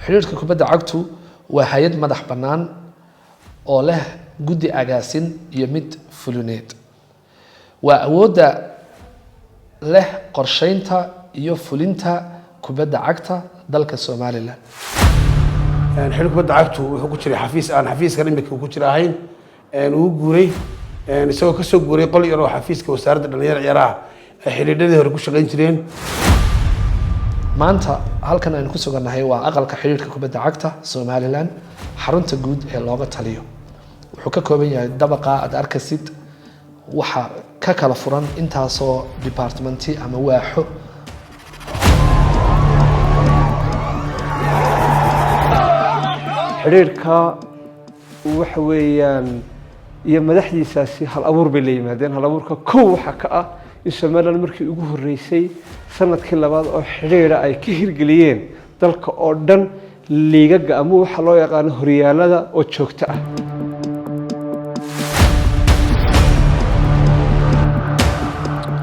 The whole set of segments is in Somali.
Xidhiidhka kubadda cagtu waa hay'ad madax bannaan oo leh guddi agaasin iyo mid fulineed. Waa awoodda leh qorsheynta iyo fulinta kubadda cagta dalka Somaliland. Xidhiidhka kubadda cagtu wuxuu ku jiray xafiis aan xafiiskan imika ku jira ahayn. Uu guuray isagoo kasoo guuray qol yar oo xafiiska Wasaaradda Dhalinyarada Ciyaaraha ay xidhiidhadii hore ku shaqayn jireen. Maanta halkan aynu ku sugannahay waa aqalka xidhiidhka kubadda cagta Somaliland, xarunta guud ee looga taliyo. Wuxuu ka kooban yahay dabaqa aad arkaysid. Waxa ka kala furan intaasoo department-i ama waaxo. Xidhiidhka waxa weeyaan iyo madaxdiisaasi hal abuur bay la yimaadeen. Hal abuurka kow waxaa ka ah in Somaliland markii ugu horreysay sanadkii labaad oo xidhiidha ay ka hirgeliyeen dalka oo dhan liigaga ama waxa loo yaqaano horyaalada oo joogto ah.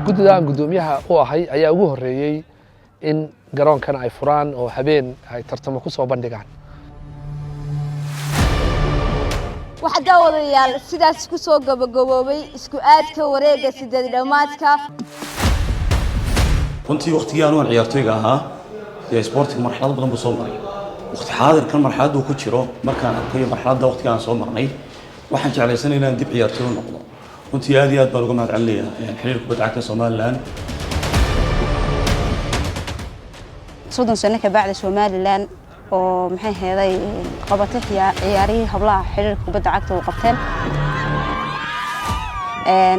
Guddida aan guddoomiyaha u ahay ayaa ugu horreeyey in garoonkan ay furaan oo habeen ay tartamo ku soo bandhigaan. Waxaa, daawadayaal, sidaas ku soo gabagaboobay isku aadka wareegga sideed dhammaadka. Runtii waqtigii anugan ciyaartoyga ahaa dee sportiga marxalad badan buu soo maray. Waqti xaadirkan marxaladdu ku jiro markaan arkayo marxaladda waqtiga aan soo marnay, waxaan jeclaysanay inaan dib ciyaartoy u noqdo. Runtii aad iyo aad baan uga mahad celinayaa xiriirka kubadda cagta Somaliland. 30 sano ka bacdi Somaliland oo maxay heeday qabatay ciyaarihii hablaha xiriirka kubadda cagta uu qabteen.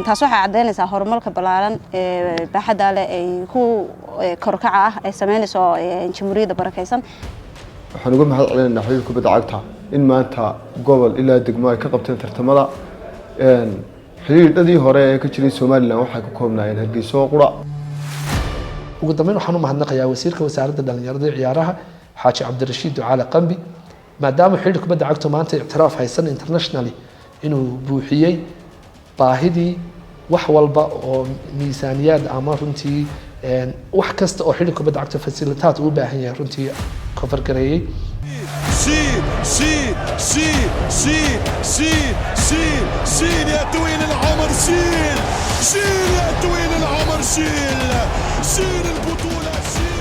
Taas waxay caddaynaysaa horumarka ballaaran ee baaxadda leh ay ku korkaca ah ay sameynayso Jamhuuriyadda barakeysan. Waxaan uga mahad celinaynaa xiriirka kubadda cagta in maanta gobol ilaa degmo ay ka qabteen tartamada. Xiriirdhadii hore ee ka jiray Somaliland waxay ku koobnaayeen Hargeysa oo qura. Ugu dambeyn, waxaan u mahadnaqayaa wasiirka Wasaaradda Dhalinyarada iyo Ciyaaraha, Xaaji Cabdirashiid Ducaale Qambi, maadaama xidhiidhka kubadda cagtu maanta ictiraaf haysan internationally, inuu buuxiyey baahidii wax walba oo miisaaniyaad ama runtii wax kasta oo xidhiidhka kubadda cagta facility uu u baahan yahay runtii cover gareeyey. شيل شيل شيل شيل شيل شيل شيل يا طويل العمر، شيل شيل يا طويل العمر، شيل شيل البطولة شيل.